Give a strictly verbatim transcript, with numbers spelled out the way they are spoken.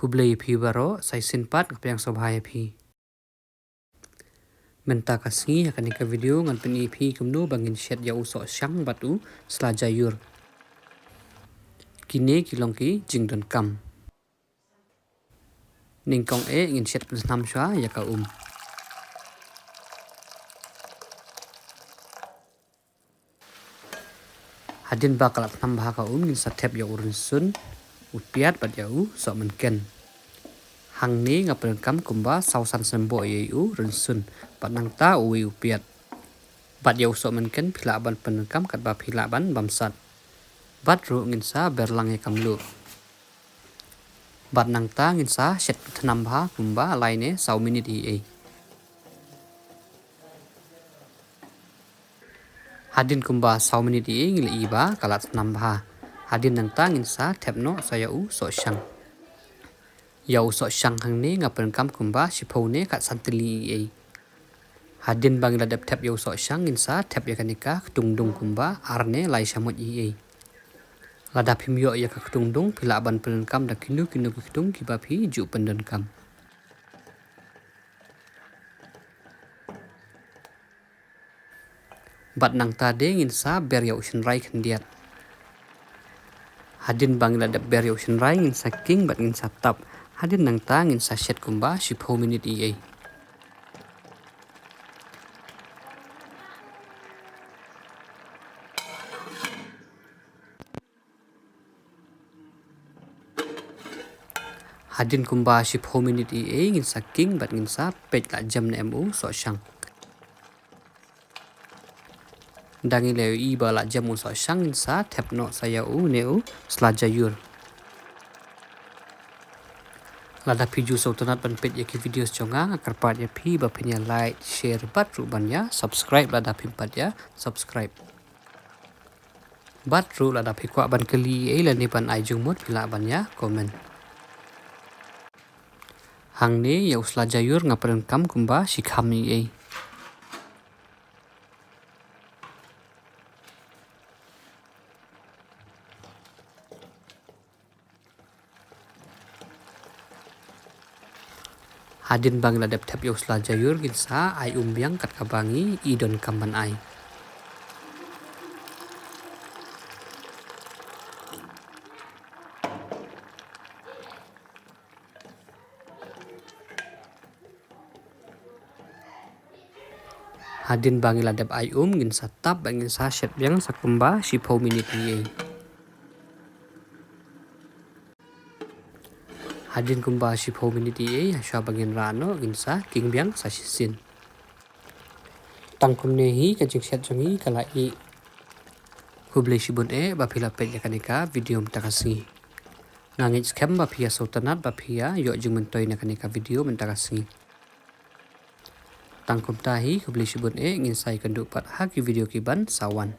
Khublei ïa phi baroh, sa shisien pat nga pdiang sngewbha ïa phi. Mynta ka sngi ha kane ka video ngan pyni ïa phi kumno ba ngin shet ïa u sohshang bad u sla jaiur. Kine ki long ki jingdonkam. Nyngkong eh ngin shet pynthnam shuwa ïa ka um. Hadien ba ka la thnam bha ka um, ngin sa thep ïa u rynsun, u piat bad ïa u sohmynken. Hangne nga pyndonkam kumba saw san symboh ïa u rynsun bad nangta uwei u piat. Bad ïa u sohmynken phi lah ban pyndonkam katba phi lah ban bamsat. Bad ruh ngin sa ber lang ïa ka mluh. Bad nangta ngin sa shet pynthnam bha kumba lai ne saw minit ei ei. Hadien kumba saw minit ei ei ngi la ïohi ba ka la thnam bha. Hadien nangta ngin sa thep noh sa ïa u sohshang. Ïa u sohshang hangne nga pyndonkam kumba shiphew ne khatsan tylli ei ei. Hadien ba ngi la dep thep ïa u sohshang ngin sa thep ïa kane ka ktung dung kumba ar ne lai shamoit ei ei. Lada phim ïoh ïa ka ktung dung phi lah ban pyndonkam da kino kino ki ktung kiba phi ju pyndonkam. Bad nangta de ngin sa ber ïa u shynrai khyndiat. Hadien ba ngi la dep ber ïa u shynrai ngin sa king bad ngin sa tap. Hadien nangta ngin sa shet kumba shiphew minit ei ei. Hadien kumba shiphew minit ei ei ngin sa king bad ngin sa peit la jem ne em u sohshang. Da ngi la ïohi ba la jem u sohshang ngin sa thep noh sa ïa u ne u sla jaiur. Lada phi ju sngewtynnat ban peit ïa ki videos jong nga, nga kyrpad ïa phi ba phin ïa like, share bad ruh ban ïa subscribe lada phim pat ïa subscribe. Bad ruh lada phi kwah ban kylli ei ei lane ban ai jingmut phi lah ban ïa comment. Hangne ïa u sla jaiur nga pyndonkam kumba shikham ei ei. Hadien ba ngi la dep thep ïa u sla jaiur ngin sa ai um biang kat kaba ngi i donkam ban ai. Hadien ba ngi la dep ai um ngin sa tap bad ngin sa shet biang sa kumba shiphew minit ei ei. Hadien kumba shiphew minit ei ei, ha shuwa ba ngin rah noh ngin sa king biang sa shisien. Tang kumne hi ka jingshet jong ngi ka la ih. Khublei shibun eh ba phi la peit ïa kane ka video mynta ka sngi. Nga ngeit skhem ba phi ïa sngewtynnat ba phi ïa ïoh jingmyntoi na kane ka video mynta ka sngi. Tang kumta hi, khublei shibun eh, ngin sa ïakynduh pat ha ki video ki ban sa wan.